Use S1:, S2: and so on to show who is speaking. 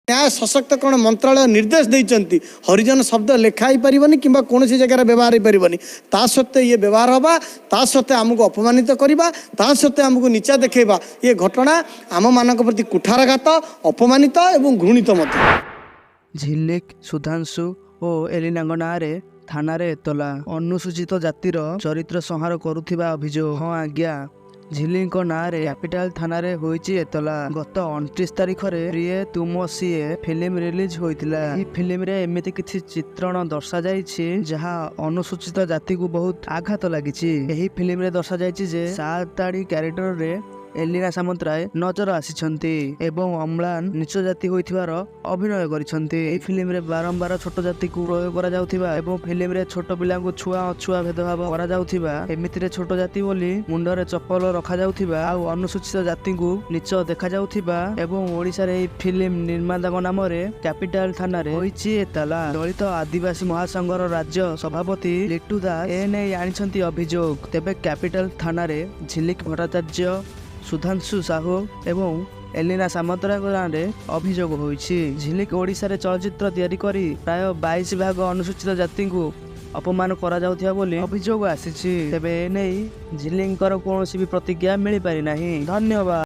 S1: ନ୍ୟାୟ ସଶକ୍ତକରଣ ମନ୍ତ୍ରାଳୟ ନିର୍ଦ୍ଦେଶ ଦେଇଛନ୍ତି, ହରିଜନ ଶବ୍ଦ ଲେଖା ହେଇପାରିବନି କିମ୍ବା କୌଣସି ଜାଗାରେ ବ୍ୟବହାର ହେଇପାରିବନି। ତା ସତ୍ତ୍ୱେ ଇଏ ବ୍ୟବହାର ହେବା, ତା ସତ୍ତ୍ୱେ ଆମକୁ ଅପମାନିତ କରିବା, ତା ସତ୍ତ୍ୱେ ଆମକୁ ନିଚା ଦେଖାଇବା, ଇଏ ଘଟଣା ଆମମାନଙ୍କ ପ୍ରତି କୁଠାରଘାତ, ଅପମାନିତ ଏବଂ ଘୃଣିତ ମଧ୍ୟ।
S2: ଝିଲିକ, ସୁଧାଂଶୁ ଓ ଏଲିନାଙ୍କ ନାଁରେ ଥାନାରେ ଏତଲା। ଅନୁସୂଚିତ ଜାତିର ଚରିତ୍ର ସଂହାର କରୁଥିବା ଅଭିଯୋଗ। ହଁ ଆଜ୍ଞା, ଝିଲିଙ୍କ ନାଁରେ କ୍ୟାପିଟାଲ ଥାନାରେ ହୋଇଛି ଏତଲା। ଗତ 29 ତାରିଖରେ ପ୍ରିୟେ ତୁମ ସିଏ ଫିଲ୍ମ ରିଲିଜ ହୋଇଥିଲା। ଏହି ଫିଲ୍ମରେ ଏମିତି କିଛି ଚିତ୍ରଣ ଦର୍ଶାଯାଇଛି, ଯାହା ଅନୁସୂଚିତ ଜାତିକୁ ବହୁତ ଆଘାତ ଲାଗିଛି। ଏହି ଫିଲ୍ମରେ ଦର୍ଶାଯାଇଛି ଯେ ସାଆନ୍ତାଣୀ କ୍ୟାରେକ୍ଟରରେ ଏଲିନା ସାମନ୍ତରାୟ ନଜର ଆସିଛନ୍ତି ଏବଂ ଅମ୍ଳାନ ନିଚ ଜାତି ହୋଇଥିବାର ଅଭିନୟ କରିଛନ୍ତି। ଏହି ଫିଲ୍ମରେ ବାରମ୍ବାର ଛୋଟ ଜାତିକୁ ପ୍ରୟୋଗ କରାଯାଉଥିବା ଏବଂ ଫିଲ୍ମରେ ଛୋଟ ପିଲାଙ୍କୁ ଛୁଆଁ ଅଛୁଆଁ ଭେଦଭାବ କରାଯାଉଥିବା, ଏମିତିରେ ଛୋଟ ଜାତି ବୋଲି ମୁଣ୍ଡରେ ଚପଲ ରଖାଯାଉଥିବା ଆଉ ଅନୁସୂଚିତ ଜାତିଙ୍କୁ ନିଚ ଦେଖାଯାଉଥିବା ଏବଂ ଓଡ଼ିଶାରେ ଏହି ଫିଲ୍ମ ନିର୍ମାତାଙ୍କ ନାମରେ କ୍ୟାପିଟାଲ ଥାନାରେ ହୋଇଛି ଏତଲା। ଦଳିତ ଆଦିବାସୀ ମହାସଂଘର ରାଜ୍ୟ ସଭାପତି ଲିଟୁ ଦାସ ଏନେଇ ଆଣିଛନ୍ତି ଅଭିଯୋଗ। ତେବେ କ୍ୟାପିଟାଲ ଥାନାରେ ଝିଲିକ ଭଟ୍ଟାଚାର୍ଯ୍ୟ, ସୁଧାଂଶୁ ସାହୁ ଏବଂ ଏଲିନା ସାମନ୍ତରାୟଙ୍କ ନାଁରେ ଅଭିଯୋଗ ହୋଇଛି। ଝିଲିକ ଓଡ଼ିଶାରେ ଚଳଚ୍ଚିତ୍ର ତିଆରି କରି ପ୍ରାୟ 22 ଭାଗ ଅନୁସୂଚିତ ଜାତିଙ୍କୁ ଅପମାନ କରାଯାଉଥିବା ବୋଲି ଅଭିଯୋଗ ଆସିଛି। ତେବେ ଏନେଇ ଝିଲିଙ୍କର କୌଣସି ବି ପ୍ରତିକ୍ରିୟା ମିଳିପାରିନାହିଁ। ଧନ୍ୟବାଦ।